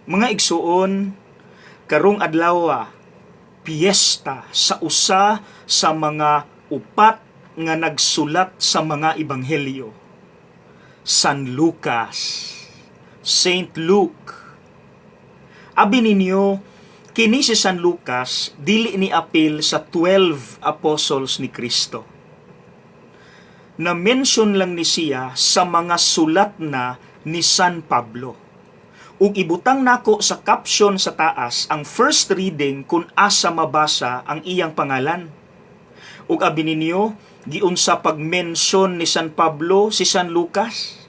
Mga igsuon, karong adlaw piyesta sa usa sa mga upat nga nagsulat sa mga ebanghelyo. San Lucas, Saint Luke. Abi ninyo, kini si San Lucas dili ni apil sa 12 apostles ni Kristo. Na-mention lang ni siya sa mga sulat na ni San Pablo. Ug ibutang nako sa caption sa taas ang first reading kung asa mabasa ang iyang pangalan. Ug abi ninyo, giunsa pag-mention ni San Pablo si San Lucas?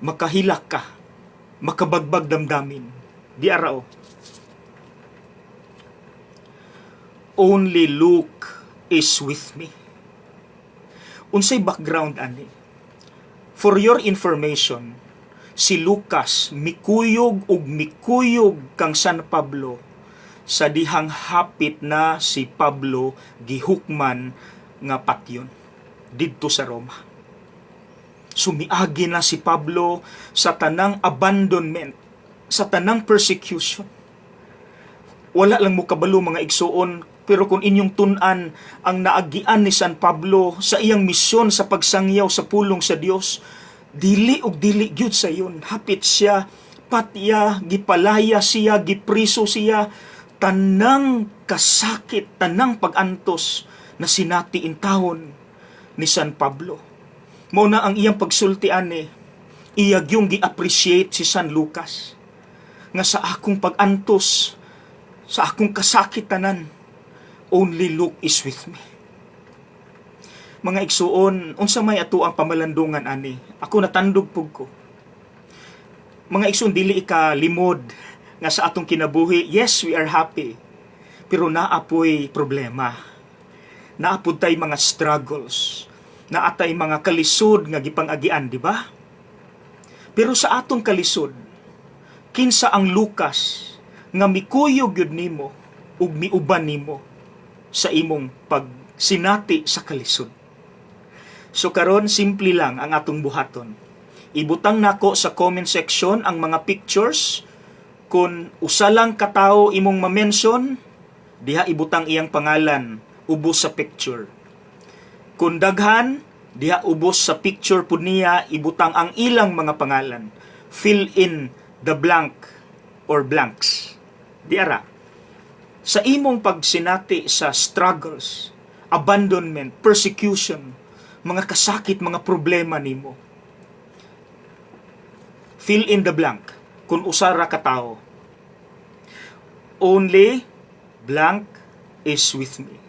Makahilak ka, makabagbag damdamin. Di arao. Only Luke is with me. Unsay background ani? For your information, si Lucas mikuyog ug mikuyog kang San Pablo sa dihang hapit na si Pablo gihukman nga patyon didto sa Roma. Sumiagi na si Pablo sa tanang abandonment, sa tanang persecution. Wala lang mo kabalo, mga igsuon, pero kung inyong tun-an ang naagian ni San Pablo sa iyang misyon sa pagsangyaw sa pulong sa Dios, dili og dili gyud sayon. Hapit siya patya, gipalaya siya, gipriso siya, tanang kasakit, tanang pagantos na sinati intawon ni San Pablo. Mao na ang iyang pagsulti ani, iya gyung gi-appreciate si San Lucas nga sa akong pagantos, sa akong kasakit tanan, only Luke is with me. Mga igsuon, unsa may ato ang pamalandungan ani? Ako, natandog pug ko. Mga igsuon, dili ika limod nga sa atong kinabuhi, yes, we are happy. Pero naa poy problema. Naa pud tay mga struggles. Naa tay mga kalisod nga gipangagian, di ba? Pero sa atong kalisod, kinsa ang Lucas nga mikuyog yun nimo ug miuban nimo sa imong pagsinati sa kalisod? So karon, simple lang ang atong buhaton. Ibutang nako sa comment section ang mga pictures. Kung usa lang katawo imong ma-mention, diha ibutang iyang pangalan ubos sa picture. Kung daghan, diha ubos sa picture pud niya ibutang ang ilang mga pangalan. Fill in the blank or blanks. Di ara. Sa imong pagsinati sa struggles, abandonment, persecution, mga kasakit, mga problema nimo. Fill in the blank kung usa ra ka tawo. Only blank is with me.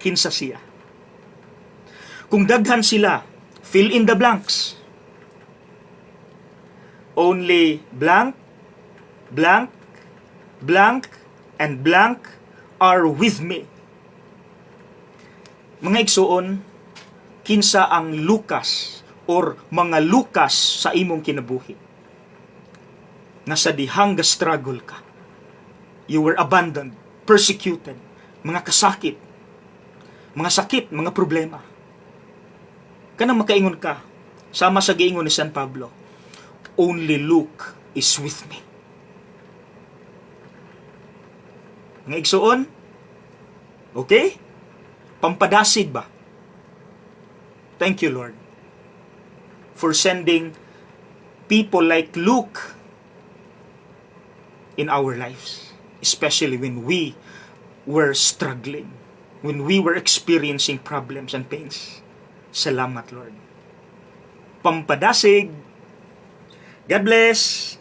Kinsa siya? Kung daghan sila, fill in the blanks. Only blank, blank, blank, and blank are with me. Mga igsuon, kinsa ang Lucas or mga Lucas sa imong kinabuhi? Nga sa dihang ga-struggle ka. You were abandoned, persecuted, mga kasakit, mga sakit, mga problema. Kanang makaingon ka, sama sa giingon ni San Pablo, "Only Luke is with me." Mga igsuon, okay? Pampadasig ba? Thank you, Lord, for sending people like Luke in our lives, especially when we were struggling, when we were experiencing problems and pains. Salamat, Lord. Pampadasig. God bless.